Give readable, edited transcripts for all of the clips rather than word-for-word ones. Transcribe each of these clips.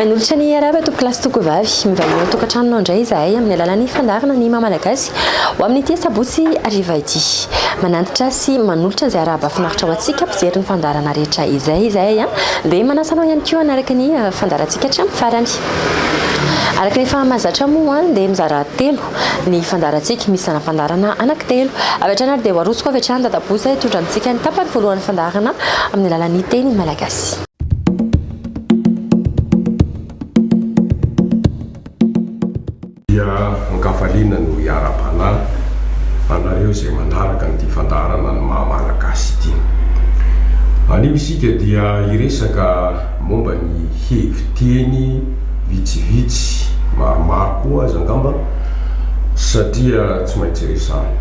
Manolotra ny arahaba tompokolahy sy tompokovavy, mivahiny ao an-tokantranonao indray izahay amin'ny alalan'ny fandaharana ny Maha Malagasy ho amin'ity sabotsy hariva ity. Manantitra sy manolotra izay arahaba finaritra ho antsika mpijery ny fandaharana rehetra izay izahay dia manasa anao ihany koa hanaraka ny fandaharantsika hatramin'ny farany. Araka ny efa mahazatra moa dia mizara telo ny fandaharantsika, misy zana-pandaharana anankitelo. Avy hatrany ary dia ho arosoko avy hatrany Dadabosa hitondra amintsika ny tapany voalohan'ny fandaharana amin'ny alalan'ny teny malagasy. Dia ankafaliana no hiara-panahy anareo izay manaraka an'ity fandaharana ny maha Malagasy ity. Anio isika dia hiresaka momba ny hevi-teny vitsivitsy, maromaro koa aza angamba, satria tsy maintsy resahina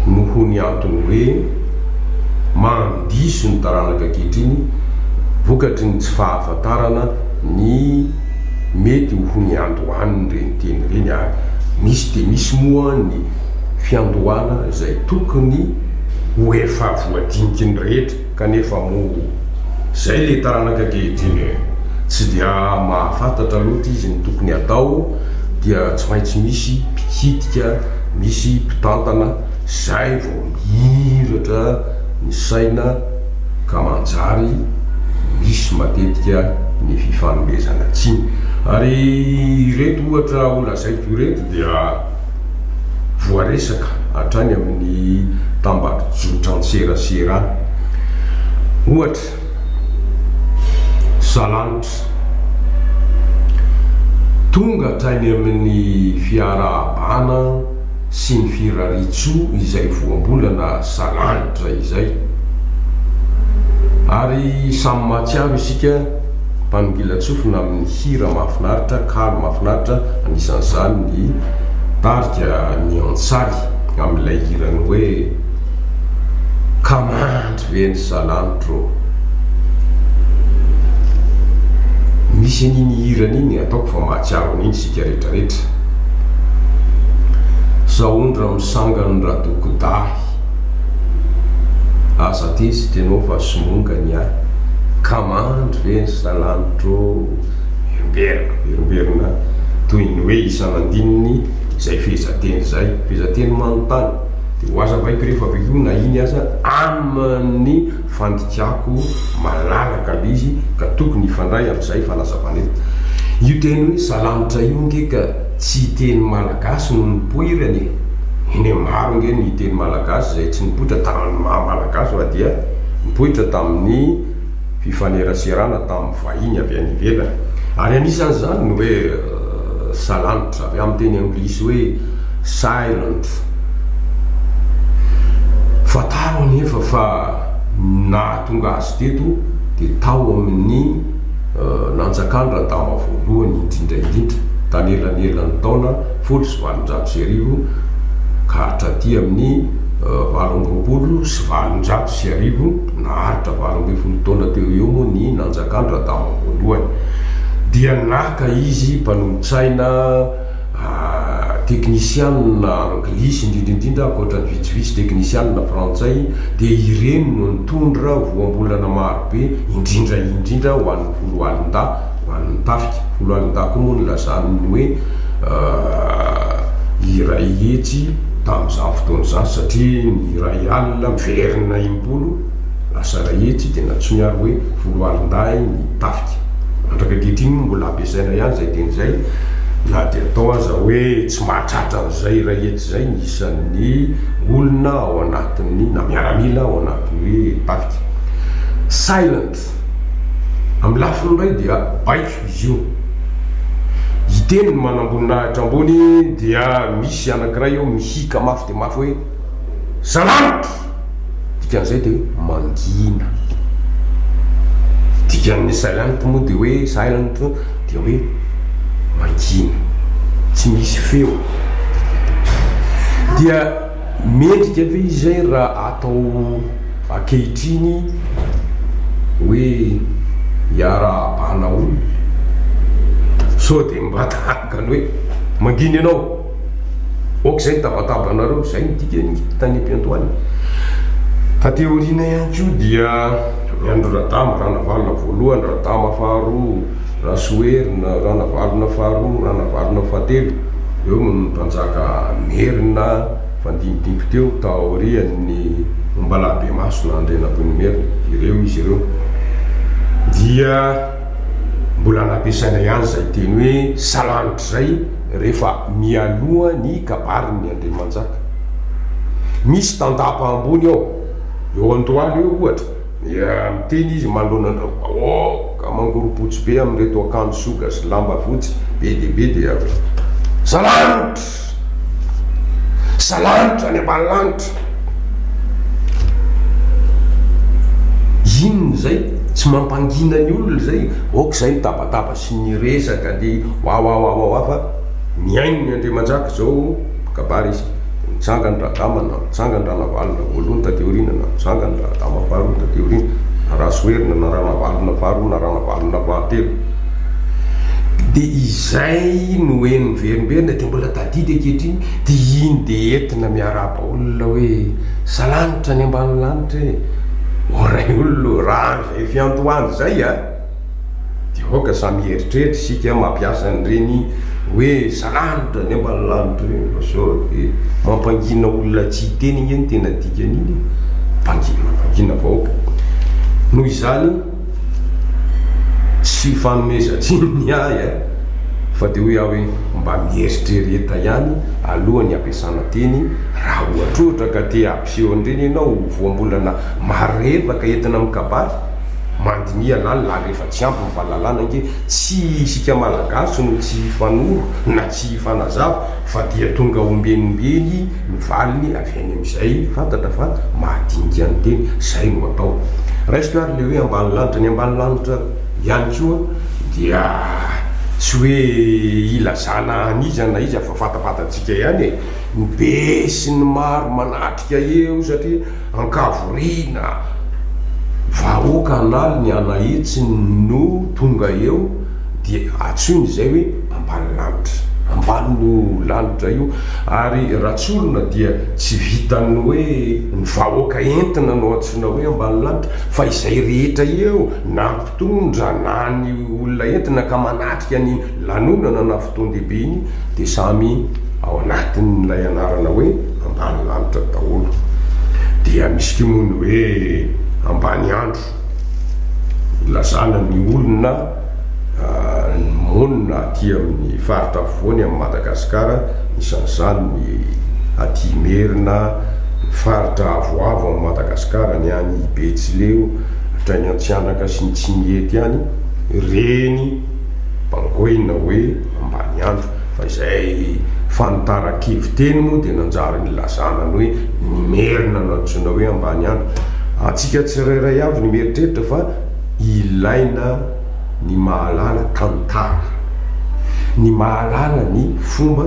noho ny antony hoe mandiso ny taranaka ankehitriny vokatry ny tsy fahafantarana ny mety ho niandohan'ireny teny ireny ary misy dia misy moa ny fiandohana izay tokony ho efa voadiniky ny rehetra kanefa moa izay ilay taranaka ankehitriny e! tsy dia mahafantatra loatra izy ny tokony hatao dia tsy maintsy misy mpikitika, misy mpitantana izay vao mihiratra ny saina ka manjary misy matetika ny fifanomezana tsiny. Ary ireto ohatra ho lazaiko ireto dia voaresaka hatrany amin'ny tambajotran-tserasera any. Ohatra, Salanitra. Tonga hatrany amin'ny fiarahabana sy ny firariantsoa izay voambolana salanitra izay. Ary samy mahatsiaro isika mpanongilan-tsofina amin'ny hira mahafinaritra, kalo mahafinaritra, anisan'izany ny tarika Ny Antsaly amin'ilay hirany hoe Ka mandry ve ny salanitro ô? Misy an'iny hirany iny, ataoko fa mahatsiaro an'iny isika rehetrarehetra. Sahondra misangan Radokodahy Aza tezitra ianao fa somonga ny ahy Ka mandry ve ny salanitro ô Miverimberina, miverimberina toy ny hoe isan'andininy izay fehezanteny izay. Fehezanteny manontany. Dia ho hazavaiko rehefa avy eo na iny aza amin'ny fandikako malalaka ilay izy ka tokony hifandray amin'izay fanazavana io. Io teny hoe salanitra io ange ka tsy teny malagasy no nipoirany e! Eny e, maro ange ny teny malagasy izay tsy nipoitra tamin'ny maha malagasy fa dia nipoitra tamin'ny fifaneraserana tamin'ny vahiny avy any ivelany. Ary anisan'izany ny hoe salanitra, avy amin'ny teny anglisy hoe silent. Fantaro anefa fa ny nahatonga azy teto dia tao amin'ny nanjakan'i Radama voalohany indrindra indrindra, tanelanelan'ny taona 1810 ka hatraty amin'ny 1828, naharitra 18 taona teo eo moa ny nanjakan'i Radama voalohany, dia naka izy mpanolotsaina Teknisianina anglisy indrindra indrindra, ankoatra ny vitsivitsy teknisianina frantsay, dia ireny no nitondra voambolana marobe, indrindra indrindra ho an'ny foloalindahy, ho an'ny tafika. Foloalindahy koa moa nilazany ny hoe iray hetsy tamin'izany fotoana izany, satria ny iray alina miverina impolo lasa iray hetsy, dia nantsoiny ary hoe foloalindahy ny tafika. Mandraka ankehitriny moa mbola ampiasaina ihany izay teny izay na dia atao aza hoe tsy mahatratra an'izay iray hetsy izay ny isan'ny olona ao anatin'ny na miaramila ao anatin'ny hoe tafika. Silent. Amin'ny lafiny iray dia baiko izy io. Hiteny ny manamboninahitra ambony dia misy anankiray eo mihiaka mafy dia mafy hoe Zalanitra! Dikan'izay dia hoe mangina. Dikan'ny silent moa dia hoe silent dia hoe mangina, tsy misy feo. Dia mendrika ve izay raha atao ankehitriny hoe iarahabana olona? Sao dia mba tahaka ny hoe mangina ianao? Ok izay ny tabatabanareo, izay no dikany tany am-piandohana. Taty aoriana ihany koa dia ny andro Radama, Ranavalona voalohany, Radama faharoa, Rasoherina, Ranavalona faharoa, Ranavalona fahatelo, eo no ny mpanjaka merina fandimbidimpy teo taorian'ny Ombalahibemaso na Andrianampoinimerina, ireo izy ireo dia mbola nampiasaina ihany izay teny hoe salanitra izay rehefa mialoha ny kabarin'ny Andriamanjaka. Misy tandapa ambony ao, eo Andohalo eo ohatra. Dia miteny izy manoloana an'ireo vahoaka mangorompotsy be amin'ireto akanjo soga sy lamba fotsy be dia be dia hoe, Za lanitra! Za lanitra any ambany lanitra! Inona izay? Tsy mampangina ny olona izay? Aoka izay ny tabataba sy ny resaka dia wawawawawa fa mihaino ny Andriamanjaka izao kabary izy. Nitsangany Radama na nitsangany Ranavalona voalohany taty aoriana na nitsangany Radama faharoa taty aoriana na Rasoherina na Ranavalona faharoa na Ranavalona fahatelo. Dia izay no heno miverimberina dia mbola tadidy ankehitriny dia iny dia entina miarahaba olona hoe za lanitra any ambany lanitra e! O ray olona ô! Raha izay fiantohana izay a! Dia aoka samy hieritreritra isika mampiasa an'ireny hoe za lanitra any ambany lanitra ireny fa sao dia mampangina olona tsy hiteny ange ny tena dikan'iny e! Mampangina, mampangina vahoaka. Noho izany, tsy fanomezan-tsiny ny ahy a, fa dia hoy aho hoe mba mieritrereta ihany alohan'ny hampiasana teny raha ohatrohatra ka te hampiseho an'ireny ianao ho voambolana marevaka entina mikabary. Mandiniha lalina ary rehefa tsy ampy ny fahalalana ange tsy isika Malagasy no tsy hifanoro na tsy hifanazava fa dia tonga ombieny ombieny ny valiny avy any amin'izay fantatra fa mahadinika ny teny. Izay no atao. Raisiko ary ilay hoe ambany lanitra. Ny ambany lanitra ihany koa dia tsy hoe ilazana an'iza na iza fa fantapantatsika ihany e! Ny be sy ny maro manatrika eo satria Ankavoriana, vahoaka an'aliny an'ahetsiny no tonga eo dia antsoina izay hoe ambany lanitra. Ambany io lanitra io ary raha tsorina dia tsy vitan'ny hoe ny vahoaka entina no antsoina hoe ambany lanitra fa izay rehetra eo na mpitondra na ny olona entina ka manatrika ny lanonana na fotoan-dehibe iny dia samy ao anatin'ilay anarana hoe ambany lanitra daholo. Dia misy koa moa ny hoe ambany andro, ilazana ny olona monina aty amin'ny faritra afovoany amin'i Madagasikara, anisan'izany ny aty Imerina, ny faritra avoavo amin'i Madagasikara, ny any Betsileo, hatrany Antsihanaka sy ny Tsimihety any, ireny bangoina hoe ambany andro, fa izay fanitaran-keviteny moa dia nanjary nilazana ny hoe ny Merina no antsoina hoe ambany andro. Antsika tsirairay avy ny mieritreritra fa ilaina ny mahalala tantara, ny mahalala ny fomba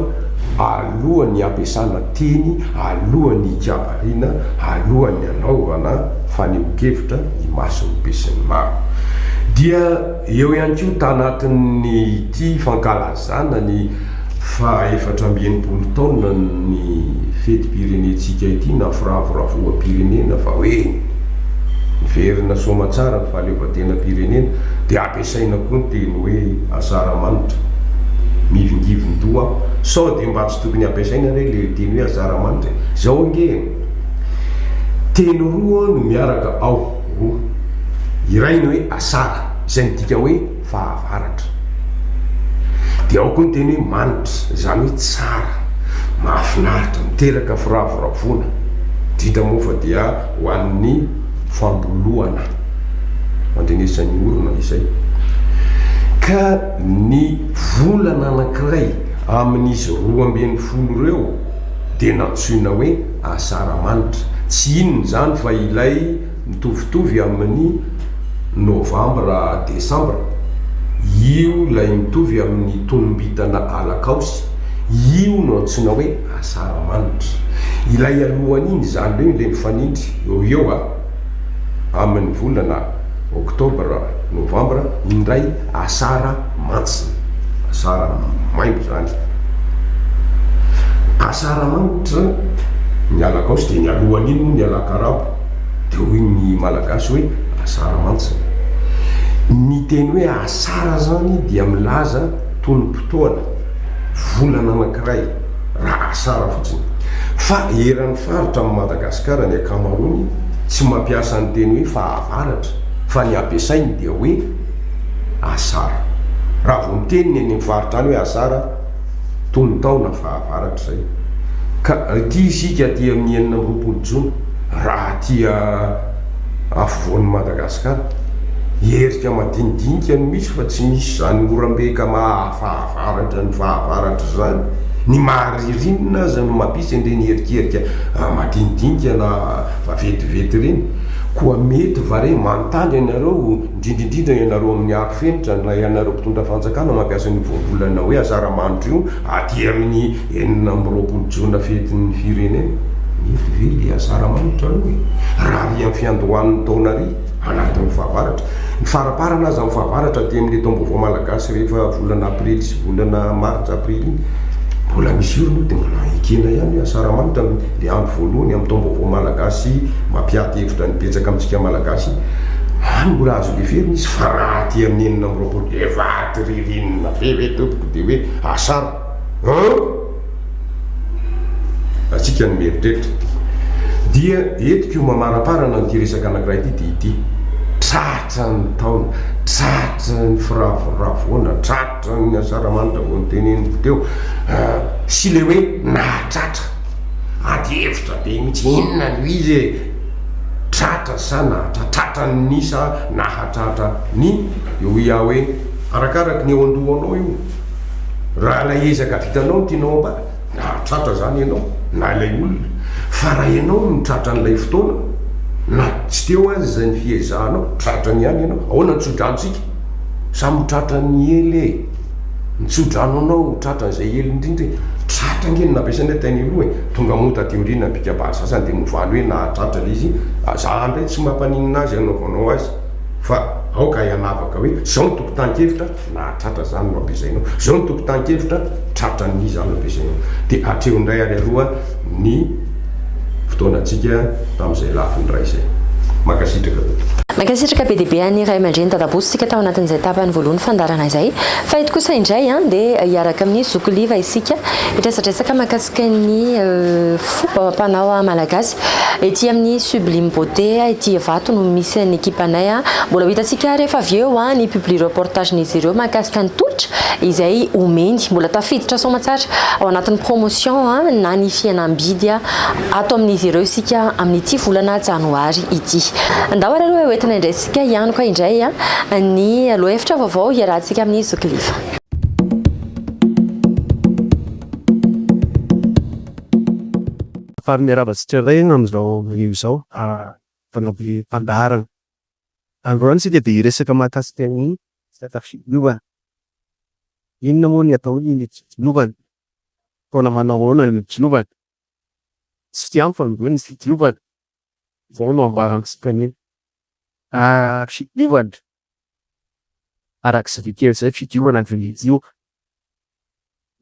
alohan'ny hampiasana teny, alohan'ny hikabariana, alohan'ny hanaovana fanehoan-kevitra imason'ny besinimaro. Dia Eo ihany koa tanatin'ity fankalazana ny faha 64 taona ny fetim-pirenentsika ity na firavoravoam-pirenena fa hoe niverina soamatsara ny fahaleovantenam-pirenena dia ampiasaina koa ny teny hoe asaramanitra. Mivingivin-doha aho. Sao dia mba tsy tokony ampiasaina re ilay teny hoe asaramanitra e? Izao ange e! Teny roa no miaraka ao. Roa. Iray ny hoe asara, izay midika hoe fahavaratra. Dia ao koa ny teny hoe manitra, izany hoe tsara, mahafinaritra, miteraka firavoravoana, indrindra moa fa dia ho an'ny fambolohana, fandrenesan'ny orona izay. Ka ny volana anankiray amin'izy 12 ireo dia nantsoina hoe asaramanitra. Tsy inona izany fa ilay Mitovitovy amin'ny novambra desambra, io ilay mitovy amin'ny tonom-bintana alakaosy, io no antsoina hoe asaramanitra. Ilay alohan'iny, izany hoe ilay mifanindry eo ho eo a, amin'ny volana oktobra, novambra, indray asara mantsina, asara maimbo izany. Asaramanitra ny alakaosy dia ny alohan'iny moa ny alakarabo. Dia hoy ny Malagasy hoe asara mantsina. Ny teny hoe asara zany dia milaza tonom-potoana, volana anankiray, raha asara fotsiny. Fa eran'ny faritra amin'i Madagasikara ny ankamaroany tsy mampiasa ny teny hoe fahavaratra fa ny ampiasainy dia hoe asara. Raha vao miteny ny any amin'ny faritra any hoe asara, tonon-taona fahavaratra izay. Ka ity isika aty amin'ny 26 jona, raha aty afovoan'i Madagasikara, herika madinidinika no misy fa tsy misy izany oram-be ka maha fahavaratra ny fahavaratra izany. Ny maha ririnina aza no mampisy an'ireny herikerika madinidinika na vaventiventy ireny. Koa mety va re manontany ianareo, indrindra indrindra ianareo amin'ny arofenitra na ianareo mpitondra fanjakana mampiasa an'io voambolana hoe asaramanitra io aty amin'ny 26 jona fetin'ny firenena? Mety ve le asaramanitra aloha e? Raha ary amin'ny fiandohan'ny taona ary anatin'ny fahavaratra. Ny faraparana aza amin'ny fahavaratra aty amin'ilay taom-baovao malagasy rehefa volana aprily sy volana martsa aprily iny mbola misy orana io dia mbola ekena ihany hoe asaramanitra ilay andro voalohany amin'ny taom-baovao malagasy mampiady hevitra ny betsaka amintsika malagasy iny. Any mbola azo leferina izy fa raha aty amin'ny 26 dia efa aty ririnina be ve tompoko dia hoe asara an! Antsika ny mieritreritra. Dia entiko mamaraparana an'ity resaka anankiray ity dia ity, tratran'ny taona, tratran'ny firavoravoana, tratran'ny asaramanitra vao noteneniko teo, sy ilay hoe nahatratra. Ady hevitra be mihitsy, inona no izy e? Tratra sa nahatratra? Tratran'ny sa nahatratra ny? Dia hoy aho hoe, arakaraky ny eo an-dohanao io. Raha ilay ezaka vitanao no tianao ambara, nahatratra izany ianao na ilay olona. Fa raha ianao no tratran'ilay fotoana, na tsy teo aza ny fiezahanao, tratrany ihany ianao. Ahoana ny tsodranontsika? Samy ho tratran'ny ela e! Ny tsodrano anao ho tratran'izay ela indrindra e! Tratra ange no nampiasaina tany aloha e! Tonga moa taty aoriana ny mpikabary sasany dia novany hoe nahatratra ilay izy. Za indray tsy mampaninona azy anaovanao azy fa aoka hianavaka hoe izao ny tokotanin-kevitra, Nahatratra izany no ampiasainao. Izao ny tokotanin-kevitra, tratran'ny izany no ampiasainao. Dia hatreo indray ary aloha ny fotoanantsika tamin'izay lafiny iray izay. Mankasitraka tompoko. Mankasitraka be dia be an'i Ray aman-dreny Dadaboso isika tao anatin'izay tapany voalohany fandaharana izay. Fa eto kosa indray dia hiaraka amin'ny Zoky Liva isika hiresadresaka mahakasika ny fomba amam-panao malagasy. Ety amin'ny Sublime Beauté ety Ivato no misy ny ekipanay. Mbola ho hitantsika rehefa avy eo ny publi-reportage-n'izy ireo mahakasika ny tolotra izay omeny. Mbola tafiditra soamatsara ao anatin'ny promotion na ny fihenam-bidy ato amin'izy ireo isika amin'ity volana janoary ity. Andao ary aloha hoentina indray isika hianoka indray ny lohahevitra vaovao hiarahantsika amin'ny Zoky Liva. Faly miarahaba antsika indray amin'izao anio izao mpanao fandaharana. Androany isika dia hiresaka mahakasika ny resaka fidiovana. Inona moa ny atao hoe fidiovana? Fotoana manao ahoana ny fidiovana? Tsy ampy ve ny fidiovana? Izay no ambarantsika anio. Fidiovana, araka izay kely izay fidiovana dia izy io.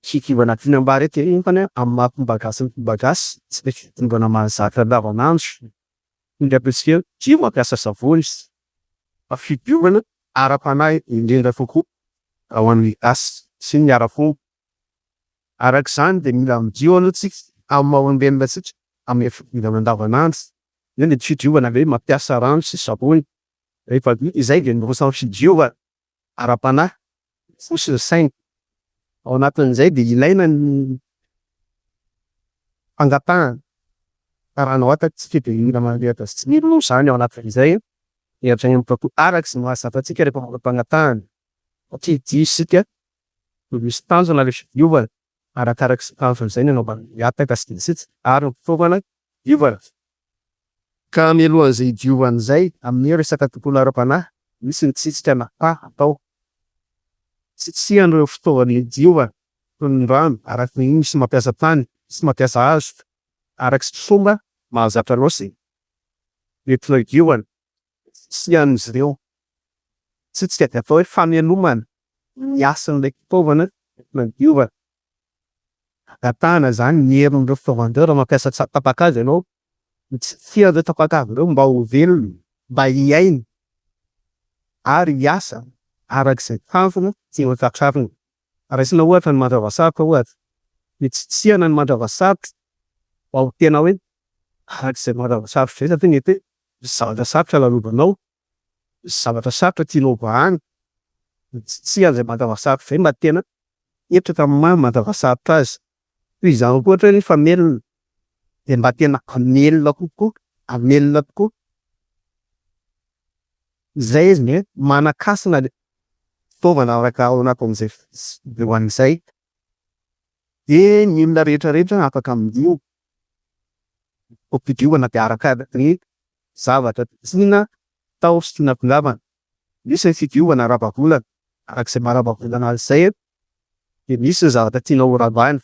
Fidiovana tiana ambara eto nefany amin'ny maha fomba gasy ny fomba gasy tsy ilay fidiovana mahazatra andavanandro indrindra ampiasika tia mampiasa savony fa fidiovana ara-panahy indrindra kokoa ho an'ny gasy sy ny ara-pomba. Araka izany dia mila midio aloha tsika amin'ny maha olombelona antsika amin'ny fidiovana andavanandro, io ny fidiovana ve mampiasa rano sy savony, rehefa vita izay dia miroso amin'ny fidiovana. ara-panahy, fo sy ny saina. Ao anatin'izay dia ilaina ny fangatahana fa raha ny vatantsika dia mila mandrehitra sy tsy mino moa izany ao anatin'izay dia araka izay mahazatra antsika rehefa manao fangatahana satria diso isika dia misy tanjona ilay fidiovana. Arakaraka izay tanjona izay ny anaovana ny hataka sy ny sisa ary ny fitaovana diovana. Ka mialohan'izay hidiovana izay, amin'ny resaka tontolo ara-panahy, misy ny tsitsika na pas atao. Tsitsihana ireo fitaovana hidiovana, toy ny rano, araka ny misy mampiasa tany, misy mampiasa hazo, araka izay fomba mahazatra anao sy entinao hidiovana. Tsy an'izy ireo. Tsitsika dia atao hoe famelomana ny hasin'ilay fitaovana entina diovana. Angatahana izany ny herin'ireo fitaovana ireo raha mampiasa tapa-kazo ianao, mitsitsika ireo tapa-kazo ireo mba ho velona, mba hiaina. ary hiasa araka izay tanjona tiana ho tratrarina. Raisina ohatra ny mandravasarotra ohatra, fitsitsihana ny mandravasarotra mba ho tena hoe araka izay mandravasarotra izay satria mety hoe misy zavatra sarotra lalovanao, misy zavatra sarotra tianao vahana, mitsitsihana izay mandravasarotra izay mba tena hipetraka amin'ny maha mandravasarotra azy. Toy izany koa ohatra hoe ny famelona dia mba tena hamelona kokoa, hamelona tokoa. Izay izy hoe manan-kasina le fitaovana afaka ao anatin'izay fidiovana izay. Dia ny olona rehetra rehetra afaka midio. Fidiovana dia arakaraka ny zavatra tiana atao sy tiana tongavana. Misy ny fidiovana ara-bavolana, araka izay maha ara-bavolana azy izay dia misy ny zavatra tiana ho ravana,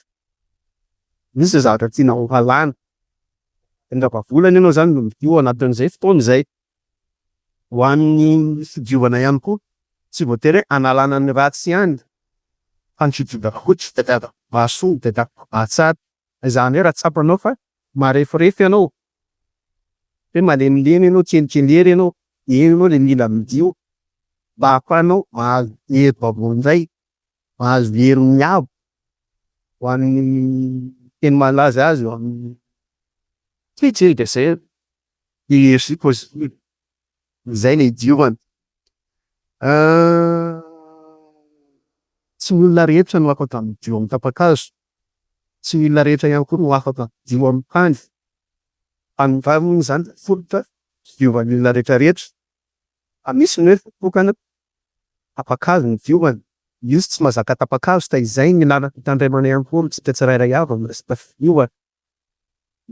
misy ny zavatra tiana ho halana. Ny rava-volana ianao zany no midio ao anatin'izay fotoana izay. Ho an'ny fidiovana ihany koa, tsy voatery hoe hanalana ny ratsy ihany fa ny fidiovana koa tsy dia mahasoa, dia mahatsara. Izany hoe raha tsapanao fa mareforefo ianao, hoe malemilemy ianao, kelikely hery ianao, eo ianao ilay mila midio mba ahafahanao mahazo hery vaovao indray, mahazo hery miabo ho an'ny teny malaza azy eo amin'ny Fitsy dia zay énergie positive, zay no idiovana. Tsy ny olona rehetra no afaka midio amin'ny tapa-kazo, tsy ny olona rehetra ihany koa no afaka midio amin'ny tany, fa ny vary moa izany fototra fidiovan'ny olona rehetra rehetra, fa misy ny hoe tokana tapa-kazo no diovana, misy tsy mahazaka tapa-kazo ka izay no ilana fitandremana ihany koa amintsika tsirairay avy amin'ny resaka fidiovana.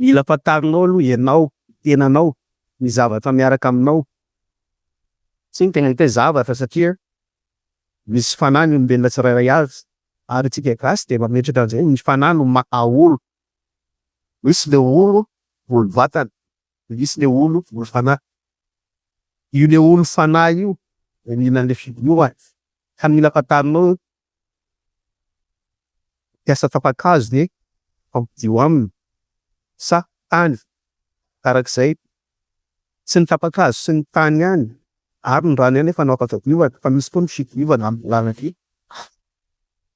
Mila fantarinao aloha ianao, ny tenanao, ny zavatra miaraka aminao. Tsy ny tena hita hoe zavatra satria misy fanahy ny olombelona tsirairay avy ary antsika gasy dia mametraka an'izay hoe ny fanahy no maha olo. Misy le olo olo vatana, misy le olo olo fanahy. Io le olo fanahy io no mila an'le fidiovana ka mila fantarinao hoe Mpiasa tapa-kazo ve fampidio aminy sa tany? Arak'izay, tsy ny tapa-kazo sy ny tany ihany ary ny rano ihany nefa no afaka diovana fa misy koa ny fidiovana amin'ny alalan'ny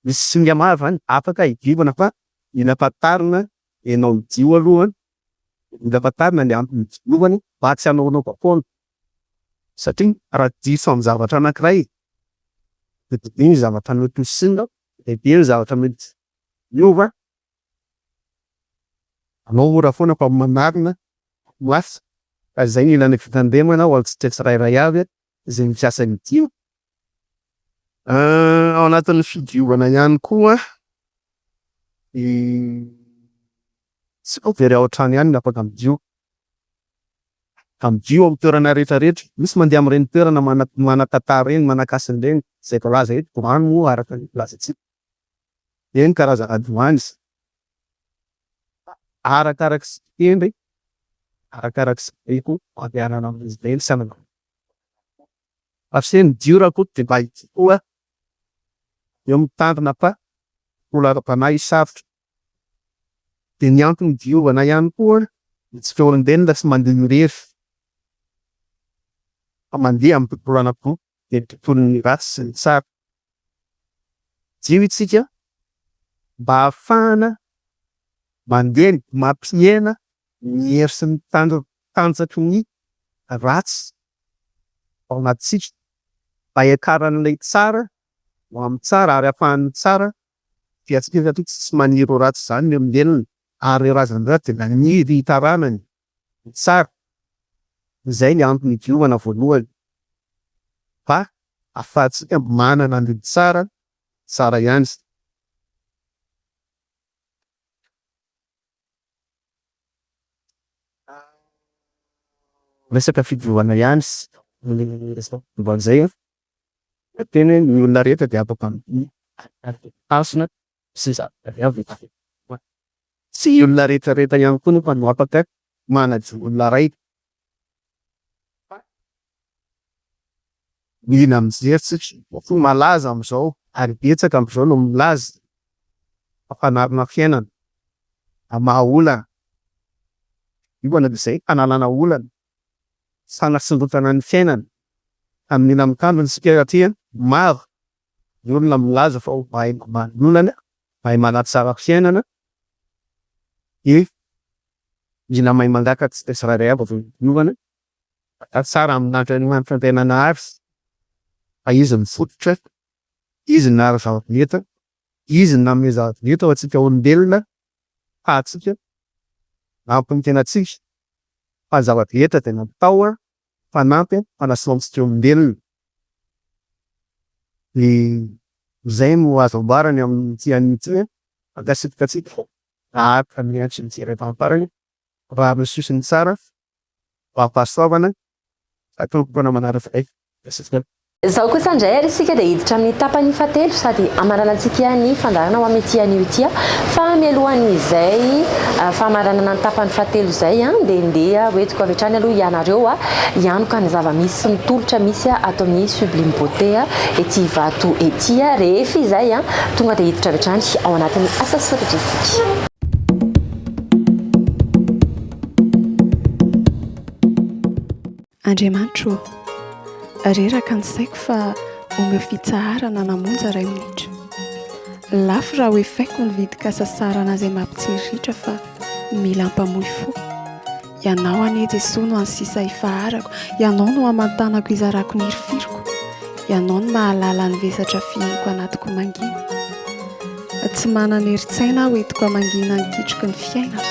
misy singa maro zany afaka hidiovana fa mila fantarina ianao midio aloha, mila fantarina ny antony hidiovana mba tsy hanaonaova foana. Satria raha diso amin'ny zavatra anankiray dia be ny zavatra mety ho simba, dia be ny zavatra mety hiova, anao mora foana fa manarina ho asa, ka izay no ilana fitandremana ho antsika tsirairay avy izay mikasa ny hidio. Ao anatin'ny fidiovana ihany koa tsy voatery ao an-trano ihany no afaka midio. Ka midio amin'ny toerana rehetra rehetra. Misy mandeha amin'ireny toerana manan-tantara ireny, manan-kasina ireny, izay voalaza eto, doany moa araka ny filazantsika. Ireny karazana doany. Fa arakaraka izay kendry, arakaraka izay baiko andehanana amin'izy ireny sy anana. Fa se midio Rakoto dia mba hidio koa eo mitandrina fa mbola ara-panahy sarotra. Dia ny antony hidiovana ihany koa dia tsy feon'olombelona tsy mandeha irery fa mandeha amin'ny tontolo anankiroa dia ny tontolon'ny ratsy sy ny tsara. Didio isika mba hahafahana mandeha mampihena ny hery sy ny tanjaky ny ratsy ao anatintsika mba hiakaran'ilay tsara ho amin'ny tsara ary hahafahan'ny tsara Dia antsika satria tsisy maniry ho ratsy izany ny olombelona ary ireo razana ireo dia naniry ny taranany ho tsara, izay ny antony hidiovana voalohany fa ahafahantsika manana ny tsara, tsara ihany. Resaka fidiovana ihany resaka fidiovana izay an. Teny hoe ny olona rehetra dia afaka hasina sy zavatra avy. Tsy ny olona rehetra rehetra ihany koa nefa no afaka manadio olona iray. Fa mila mijery tsika fa malaza amin'izao ary betsaka amin'izao no milaza fa fanarina fiainana, hamaha olana, io anie izay fanalana olana, fanasondrotana ny fiainana. Ka mila mitandrina isika satria maro ny olona milaza fa ho mahay mamaha ny olana, mahay manatsara fiainana, dia mila mahay mandaka tsika tsirairay avy avy eo miovana, fa tsara amin'Andriamanitra Andriananahary fa izy no fototra, izy no nahary zava-drehetra, izy no nanome zava-drehetra ho antsika olombelona ahafahantsika manampy ny tenantsika, fa ny zava-drehetra dia natao fanampy fanasoa antsika olombelona. Dia izay no azo ambara ny amin'ity anio ity an, mankasitraka antsika naharitra niantso nijery hatramin'ny farany, mirary ny soa sy ny tsara, ho am-pahasoavana, hatramin'ny fotoana manaraka indray. Mankasitraka. Izao kosa indray ary isika dia hiditra amin'ny tapany fahatelo sady hamaranantsika ny fandaharana ho amin'ity anio ity. Fa mialohan'izay famaranana ny tapany fahatelo izay dia ndeha hoentiko avy hatrany aloha ianareo hianoka ny zava-misy sy ny tolotra misy ato amin'ny Sublime Beauté ety Ivato ety. Rehefa izay tonga dia hiditra avy hatrany ao anatin'ny asa soratra isika. Andriamanitro ô! Reraka ny saiko fa omeo fitsaharana na monja iray minitra. Lafo raha hoefaiko ny vidin-kasasarana izay mampitsiriritra fa mila mpamoy fo. Ianao anie Jesoa no any sisa ifaharako, Ianao no hamantanako hizarako ny hirifiriko, Ianao no mahalala ny vesatra fihiniko anatiko mangina. Tsy manana herin-tsaina aho entiko hamangiana ny kitroky ny fiainana.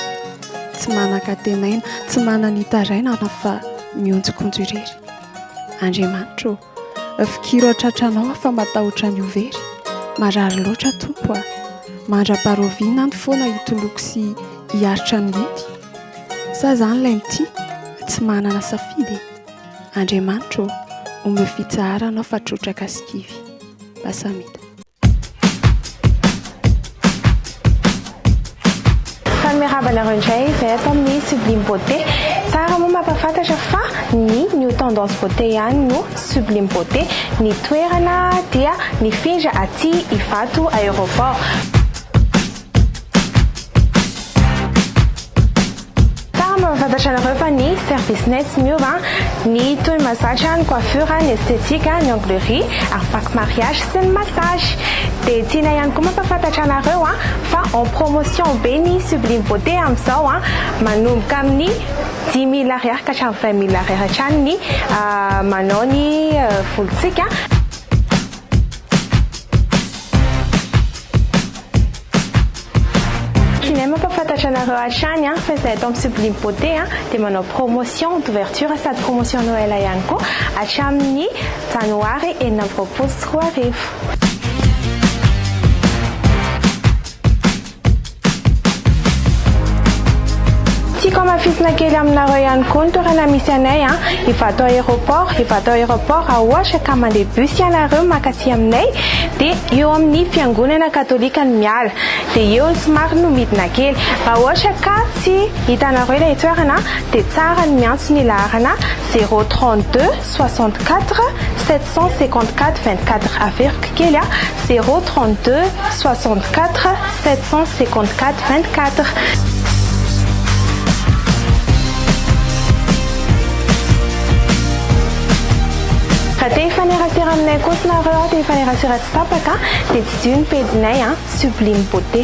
Tsy manan-kantenaina, tsy manana-hitarainana fa mihonjokonjo irery. Andriamanitra ô, fikiro an-tratranao aho fa matahotra ny ho very. Marary loatra Tompo a! Mandra-paharoviana any foana hitoloko sy hiaritra ny ngidy? Sa zany ilay mitia tsy manana safidy e? Andriamanitra ô, omeo fitsaharana aho fa trotraka sy kivy. Basamita. Faly miarahaba anareo indray izay ato amin'ny Sublime Beauté. Tsara moa mampahafantatra fa ny New Tendance Beauté ihany no Sublime Beauté. Ny toerana dia nifindra aty Ivato Aéroport. Tsara mampahafantatra anareo fa ny service-nay tsy miova, ny toy ny mahazatra, ny coiffure, ny esthétique, ny onglerie ary pack mariage sy ny massage. Dia tiana ihany koa mampahafantatra anareo fa en promotion be ny Sublime Beauté amin'izao, manomboka amin'ny dix mille ariary ka hatramin'ny vingt mille ariary hatrany ny manao ny volontsika. Tianay mampahafantatra anareo hatrany fa izahay ato amin'ny Sublime Beauté dia manao promotion d'ouverture sady promotion Noël ihany koa hatramin'ny janoary 2026. Tiako hamafisina kely aminareo ihany koa ny toerana misy anay, Ivato Aéroport, Ivato Aéroport raha ohatra ka mandeha bus ianareo maka aty aminay dia eo amin'ny fiangonana katolika no miala dia eo ny somary no midina kely. Raha ohatra ka tsy hitanareo ilay toerana dia tsara ny miantso ny laharana 032 64 754 24 averiko kely a 032 64 754 24. Raha te hifanerasera aminay kosa nareo a, te hifanerasera tsy tapaka dia tsidiho ny pejinay a, Sublime Beauté.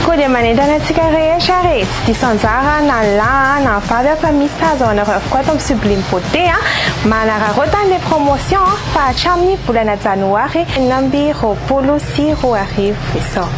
Koa dia manentana antsika rehetra ary e, tsy diso anjara na ny lahy na ny vavy fa misy sahaza ho anareo avokoa ato amin'ny Sublime Beauté a, manararaota an'ilay promotion fa hatramin'ny volana janoary 2026 izao.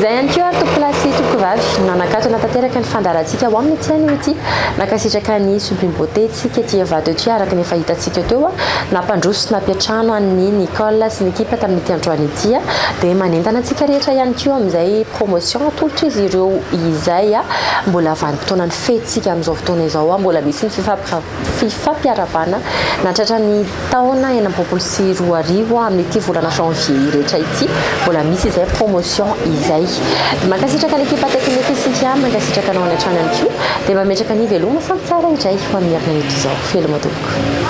Izay ihany koa ary tompokolahy sy tompokovavy no nanakatona tanteraka ny fandaharantsika ho amin'ity anio ity. Nankasitraka ny Sublime Beauté tsika ety Ivato ety araka ny efa hitantsika teo. Nampandroso sy nampiantrano an'i Nicole sy ny ekipa tamin'ity androany ity. Dia manentana antsika rehetra ihany koa amin'izay promotion atolotr'izy ireo izay. Mbola vanim-potoanan'ny fety isika amin'izao fotoana izao. Mbola misy ny fifampiarahabana nahatratra ny taona 2026 amin'ity volana janvier rehetra ity. Mbola misy izay promotion izay. Mankasitraka ny ekipa teknika isika, mankasitraka anao any an-trano ihany koa. Dia mametraka ny veloma samy tsara indray ho amin'ny herinandro eto izao. Veloma tompoko.